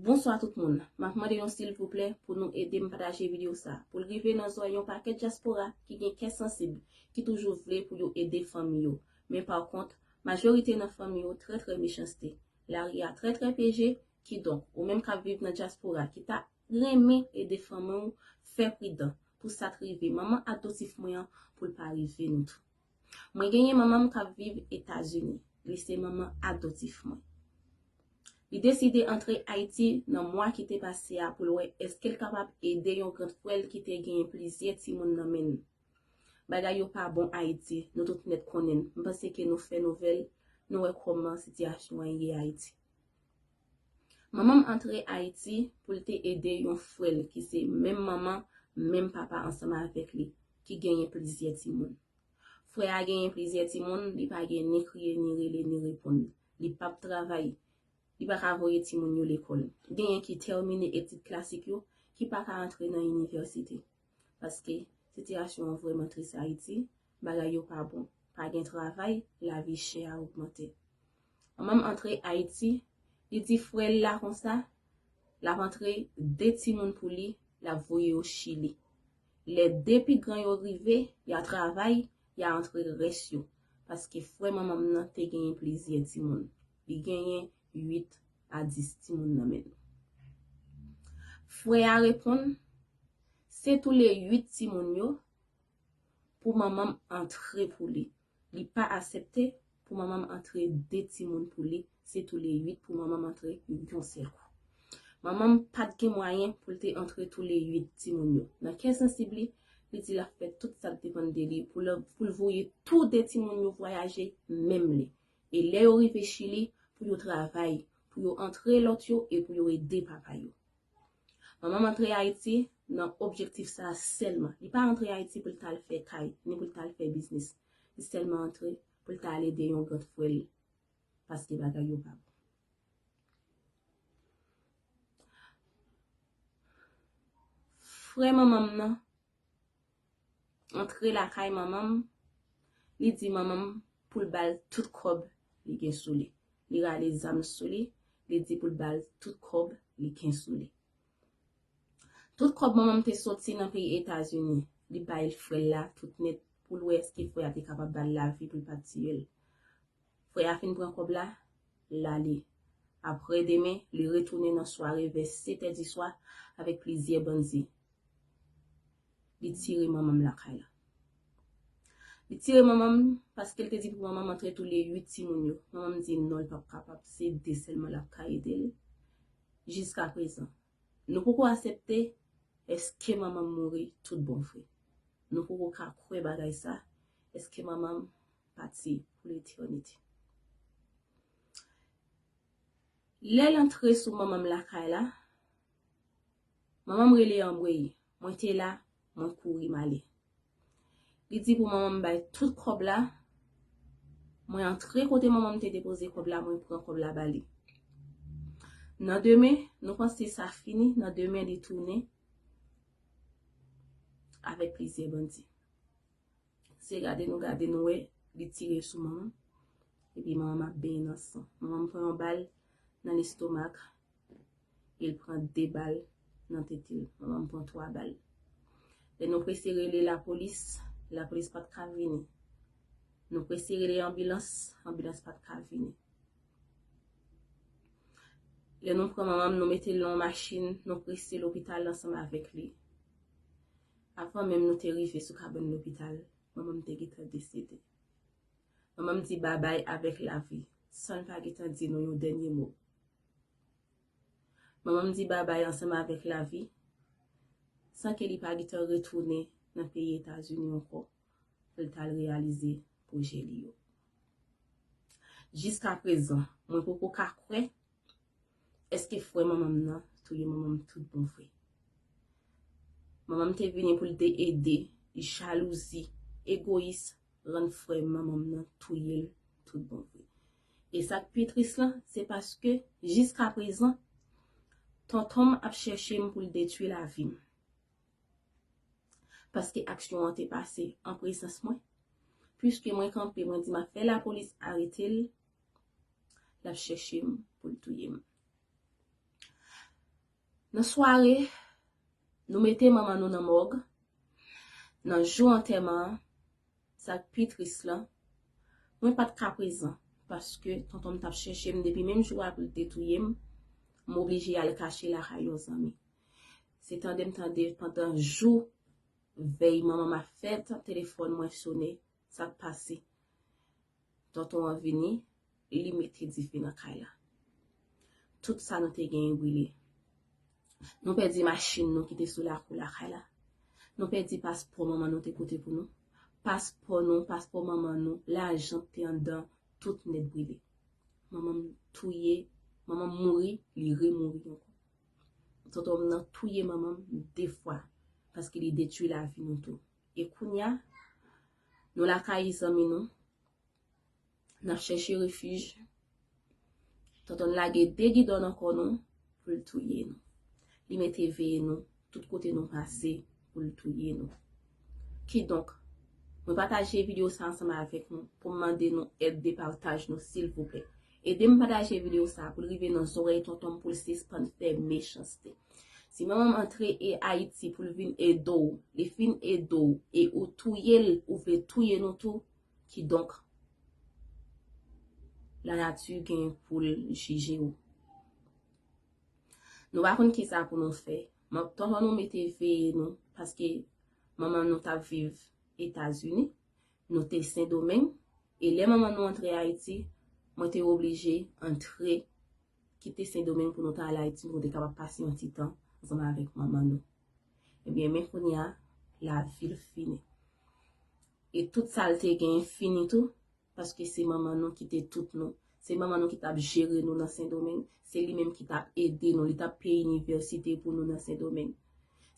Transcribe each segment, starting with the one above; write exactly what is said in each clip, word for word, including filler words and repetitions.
Bonswa tout moun. M ap mande nou silvouplè pou nou ede m pataje videyo sa a, pou l rive nan zòrèy yon pakèt dyaspora ki gen kè sansib, ki toujou vle pou yo ede fanmi yo. Men pa kont, majorite nan fanmi yo trè trè mechanste. Lari a trè trè peje, kidonk, ou menm k ap viv nan dyaspora, ki ta renmen ede fanmi w, fè pridan pou sa t rive manman adoptif mwen an, pou l pa rive nou tou. Mwen genyen manman m k ap viv Etazini. Li se manman adoptif mwen. Li deside antre Ayiti nan mwa ki te pase a pou l wè èske l kapab ede yon gran frè l ki te genyen plizyè timoun nan men l. Bagay yo pa bon Ayiti, nou tout nèt konnen l. M panse ke nou fè nouvèl, nou wè kòman sitiyasyon an ye Ayiti. Manman m antre Ayiti pou l te ede yon frè l ki se menm manman, menm papa ansanm avèk li, ki genyen plizyè timoun. Frè a genyen plizyè timoun, li pa gen ni kriye, ni rele, ni reponn. Li p ap travay. Li pa ka voye timoun yo lekòl. Genyen ki tèmine etid klasik yo, ki pa ka antre nan inivèsite. Paske sitiyasyon an vrèman tris Ayiti, bagay yo pa bon. Pa gen travay, lavi chè a ogmante. Manman m antre Ayiti, li di frè l la konsa, l ap antre de timoun pou li, l ap voye yo Chili. Lè de pi gran yo rive, y a travay, y a antre rès yo. Paske frè manman m nan te genyen plizyè timoun. Li genyen uit a dis timoun nan men l. Frè a reponn, se tou le uit timoun yo pou manman m antre pou li. Li pa aksepte pou manman m antre de timoun pou li, se tou le uit pou manman m antre yon sèl kou. Manman m pa t gen mwayen pou l te antre tou le uit timoun yo. Nan kè sansib li, li di l ap fè tout sa k depann de li pou l, pou l voye tou de timoun yo vwayaje menm lè. E lè yo rive Chili, pou yo travay, pou yo antre lòt yo e pou yo ede papa yo. Manman m antre Ayiti nan objektif sa a sèlman. Li pa antre Ayiti pou l t al fè kay, ni pou l t al fè biznis. Li sèlman antre pou l t al ede yon gran frè l, paske bagay yo pa bon. Frè manman m nan antre lakay manman m, li di manman m pou l ba l tout kòb li gen sou li. Li rale zam sou li, li di pou l ba l tout kòb li gen sou li. Tout kòb manman m te soti nan peyi Etazini, li bay frè l la tout nèt pou l wè èske frè a te kapab ba l lavi pou l pa tiye l. Frè a fin pran kòb la, l ale. Apre demen, li retounen nan sware vè sèt è di swa avèk plizyè bandi. Li tire manman m lakay la. Li tire manman m paske l te di pou manman m antre tou le uit timoun yo. Manman m di non, l p ap kapab, se de sèlman l ap ka ede l jiska prezan. Nou poko aksepte èske manman m mouri tout bon vre. Nou poko ka kwè bagay sa, èske manman m pati pou letènite. Lè l antre sou manman m lakay la, manman m rele anmwey, mwen te la, mwen kouri m ale. Li di pou manman m bay tout kòb la, mwen antre kote manman m te depoze kòb la, mwen pran kòb la ba li. Nan demen, nou panse sa fini, nan demen li tounen avèk plizyè bandi. Se gade nou gade nou wè, li tire sou manman m, epi manman m ap benyen nan san. Manman m pran yon bal nan lestomak, e l pran de bal nan tete l. Manman m pran twa bal. Lè nou prese rele lapolis, lapolis pa t ka vini. Nou prese rele anbilans, anbilans pa t ka vini. Lè nou pran manman m, nou mete l nan yon machin, nou prese lopital ansanm avèk li. Avan menm nou te rive sou kabann lopital, manman m te gentan desede. Manman m di babay avèk lavi, san l pa gentan di nou yon dènye mo. Manman m di babay ansanm avèk lavi, san ke li pa gentan retounen nan peyi Etazini ankò, pou l t al reyalize pwojè li yo. Jiska prezan, mwen poko ka kwè èske frè manman m nan touye manman m tout bon vre. Manman m te vini pou l te ede, jalouzi, egoyis, rann frè manman m nan touye l tout bon vre. E sa k pi tris lan, se paske jiska prezan, tonton m ap chèche m pou l detwi lavi m. Paske aksyon an te pase an prezans mwen. Piske mwen kanpe, mwen di m ap fè lapolis arete l, l ap chèche m pou l touye m. Nan sware, nou mete manman nou nan mòg. Nan jou antèman an, sa k pi tris lan, mwen pa t ka prezan, paske tonton m t ap chèche m depi menm jou a pou l te touye m, m oblije al kache lakay yon zanmi. Se tande m tande pandan jou vèy manman m ap fèt, telefòn mwen sone, sa k pase? Tonton an vini, li mete dife nan kay la. Tout sa nou te genyen brile. Nou pèdi machin nou ki te sou lakou lakay la. Nou pèdi paspò manman nou te pote pou nou. Paspò nou, paspò manman nou, lajan k te anndan, tout nèt brile. Manman m touye, manman m mouri, li remouri ankò. Tonton m nan touye manman m de fwa, paske li detwi lavi nou tou. E kounye a, nou lakay zanmi nou, n ap chèche refij. Tonton n lage de gidon nan kò nou pou l touye nou. Li mete veye nou tout kote nou pase pou l touye nou. Kidonk, mwen pataje videyo sa ansanm avèk nou pou m mande nou èd de pataj nou, silvouplè. Ede m pataje videyo sa pou l rive nan zòrèy tonton m pou l sispann fè mechanste. Si manman m antre e Ayiti pou l vin ede w, li fin ede w e ou touye l, ou vle touye nou tou, kidonk, lanati gen pou l jije w. Nou pa konn kisa pou nou fè. Tonton nou mete veye nou, paske manman nou t ap viv Etazini, nou te Sendomeng, e lè manman nou antre Ayiti, mwen te oblije antre, kite Sendomeng pou nou ta al Ayiti, pou nou te kapab pase yon ti tan ansanm avèk manman nou. Ebyen, men kounye a, lavi l fini. E tout sa l te genyen fini tou, paske se manman nou ki te tout nou. Se manman nou ki t ap jere nou nan Sendomeng. Se li menm ki t ap ede nou. Li t ap peye inivèsite pou nou nan Sendomeng.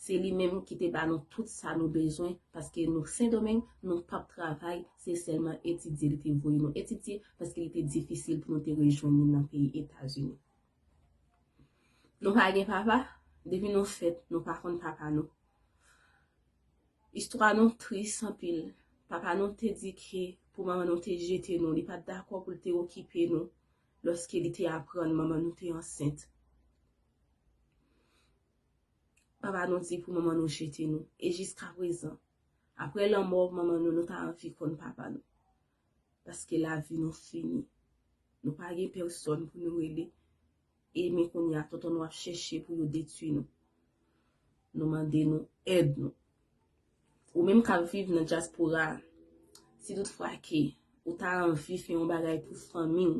Se li menm ki te ba nou tout sa nou bezwen, paske nou Sendomeng, nou p ap travay, se sèlman etidye li te voye nou etidye, paske li te difisil pou nou te rejwenn li nan peyi Etazini. Nou pa gen papa, depi nou fèt, nou pa konn papa nou. Istwa nou tris anpil. Papa nou te di ke pou manman nou te jete nou, li pa t dakò pou l te okipe nou lòske li te aprann manman nou te ansent. Papa nou di pou manman nou jete nou. E jiskaprezan, apre lanmò manman nou, nou ta anvi konn papa nou. Paske lavi nou fini. Nou pa gen pèsòn pou nou rele. E men kounye a, tonton nou ap chèche pou yo detwi nou. Nou mande nou èd nou. Ou menm k ap viv nan dyaspora a, si toutfwa ke ou ta anvi fè yon bagay pou fanmi w,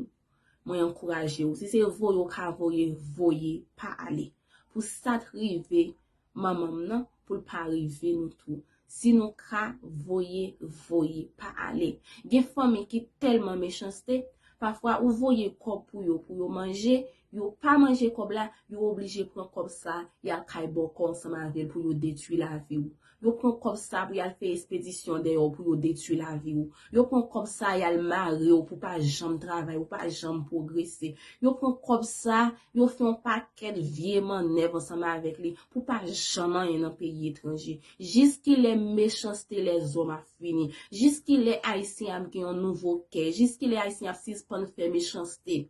mwen ankouraje w. Si se voye w ka voye, voye, pa ale. Pou sa t rive manman m nan, pou l pa rive nou tou. Si nou ka voye, voye, pa ale. Gen fanmi ki tèlman mechanste, pafwa ou voye kòb pou yo, pou yo manje, yo pa manje kòb la, yo oblije pran kòb sa, y al kay bòkò ansanm avè l pou yo detwi lavi w. Yo pran kòb sa pou y al fè espedisyon dèyè w pou yo detwi lavi w. Yo pran kòb sa, y al mare w pou pa janm travay, pou pa janm pwogrese. Yo pran kòb sa, yo fè yon pakèt vye mannèv ansanm avèk li pou pa janm anyen nan peyi etranje. Jiskilè mechanste lèzòm ap fini? Jiskilè Ayisyen ap gen yon nouvo kè? Jiskilè Ayisyen ap sispann fè mechanste?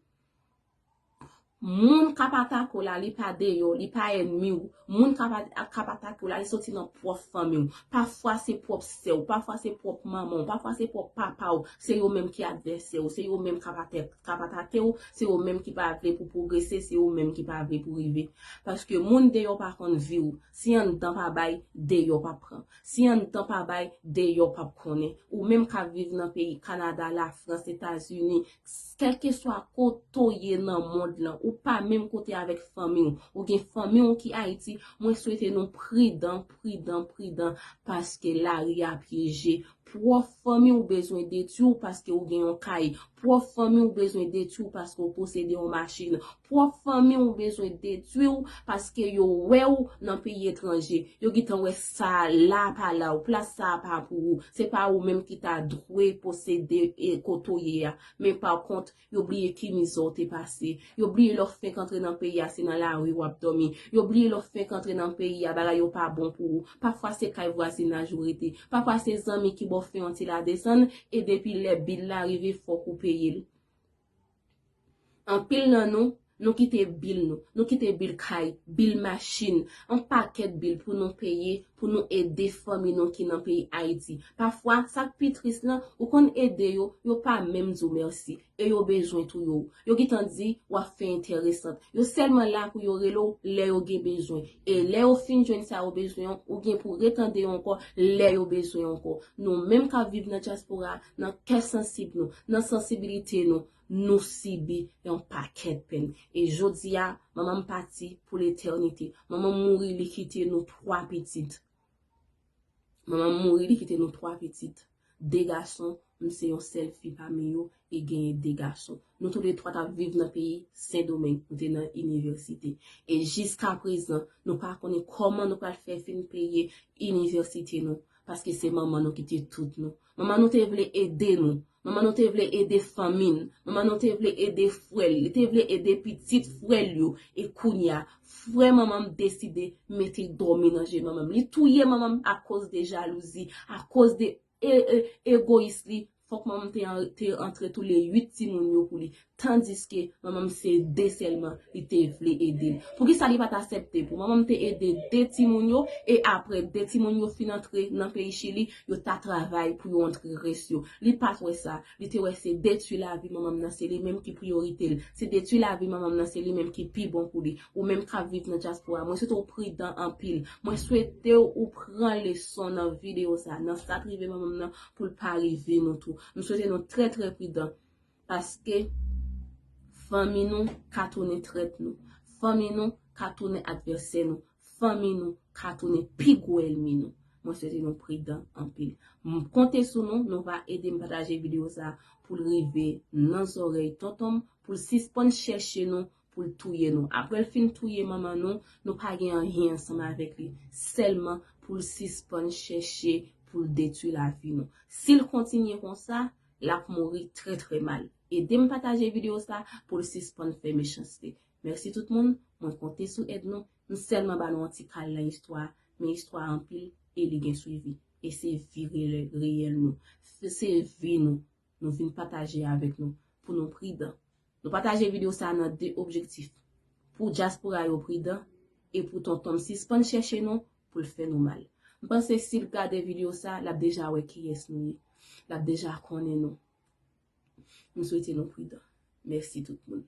Moun k ap atake w la, li pa deyò, li pa ènmi w. Moun k ap, k ap atake w la, li soti nan pwòp fanmi w. Pafwa se pwòp sè w, pafwa se pwòp manman w, pafwa se pwòp papa w. Se yo menm ki advèsè w, se yo menm k ap ate-, k ap atake w, se yo menm ki pa vle pou pwogrese, se yo menm ki pa vle pou rive. Paske moun deyò pa konn vi w. Si anndan pa bay, deyò p ap pran. Si anndan pa bay, deyò p ap konnen. Ou menm k ap viv nan peyi Kanada, Lafrans, Etazini, kèlkeswa kote w ye nan mond lan, ou pa menm kote avèk fanmi w, ou gen fanmi w ki Ayiti, mwen swete nou pridan, pridan, pridan, paske lari a pyeje. Pwòp fanmi w bezwen detwi w paske w gen yon kay. Pwòp fanmi w bezwen detwi w paske w posede yon machin. Pwòp fanmi w bezwen detwi w paske yo wè w nan peyi etranje. Yo gentan wè sa la pa la w, plas sa pa pou ou. Se pa ou menm ki ta dwe posede e kote w ye a. Men pa kont, yo bliye ki mizè w te pase. Yo bliye lè w fenk antre nan peyi a, se nan lari w ap dòmi. Yo bliye lè w fenk antre nan peyi a, bagay yo pa bon pou ou. Pafwa se kay vwazinaj ou rete. Pafwa se zanmi ki ba w fè yon ti ladesann, e depi lè bil la rive, fòk ou peye l. Anpil nan nou, Nou kite bil nou, nou kite bil kay, bil machin, yon pakèt bil pou nou peye, pou nou ede fanmi nou ki nan peyi Ayiti. Pafwa, sa k pi tris lan, ou konn ede yo, yo pa menm di w mèsi. E yo bezwen tou yo. Yo gentan di w ap fè enteresant. Yo sèlman la pou yo rele w lè yo gen bezwen. E lè yo fin jwenn sa yo bezwen an, ou gen pou retande yo ankò lè yo bezwen ankò. Nou menm k ap viv nan dyaspora, nan kè sansib nou, nan sansibilite nou, nou sibi yon pakèt pèn. E jodi a, manman m pati pou letènite. Manman m mouri, li kite nou twa pitit. Manman m mouri, li kite nou twa pitit. De gason, m se yon sèl fi pami yo, e genyen de gason. Nou tou le twa t ap viv nan peyi Sendomeng, nou te nan inivèsite. E jiska prezan, nou pa konnen kòman nou pral fè fin peye inivèsite nou, paske se manman nou ki te tout nou. Manman nou te vle ede nou. Manman nou te vle ede fanmi n. Manman nou te vle ede frè l. Li te vle ede pitit frè l yo. E kounye a, frè manman m deside mete dòmi nan je manman m. Li touye manman m akoz de jalouzi, akoz de e, e, egoyis li. Fòk manman m te, an- te antre tou le uit timoun yo pou li. Tandiske manman m se de sèlman li te vle ede l. Poukisa li pa t aksepte pou manman m te ede de timoun yo e apre de timoun yo fin antre nan peyi Chili, yo ta travay pou yo antre rès yo? Li pa t wè sa. Li te wè se detwi lavi manman m nan, se li menm ki priyorite l. Se detwi lavi manman m nan, se li menm ki pi bon pou li. Ou menm k ap viv nan dyaspora, mwen swete w pridan anpil. Mwen swete w pran leson nan videyo sa, nan sa k rive manman m nan, pou l pa rive nou tou. M swete nou trè, trè pridan. Paske fanmi nou ka tounen trèt nou. Fanmi nou ka tounen advèsè nou. Fanmi nou ka tounen pi gwo ènmi nou. Mwen swete nou pridan anpil. M konte sou nou, nou va ede m pataje videyo sa pou l rive nan zòrèy tonton m, pou l sispann chèche nou, pou l touye nou. Apre l fin touye manman nou, nou pa gen anyen ansanm avèk li. Sèlman pou l sispann chèche pou l detwi lavi nou. Si l kontinye konsa, l ap mouri trè, trè mal. Ede m pataje videyo sa pou l sispann fè mechanste. Mèsi tout moun, mwen konte sou èd nou. M sèlman ba nou yon ti kal nan istwa, men istwa anpil e li gen swivi. E se vi reyèl, reyèl nou. Se vi nou. Nou vin pataje avèk nou pou nou pridan. Nou pataje videyo sa nan de objektif. Pou dyaspora yo pridan e pou tonton m sispann chèche nou pou l fè nou mal. M panse si l gade videyo sa, l ap deja wè kiyès nou ye. L ap deja konnen nou. M swete nou pridan. Mèsi tout moun.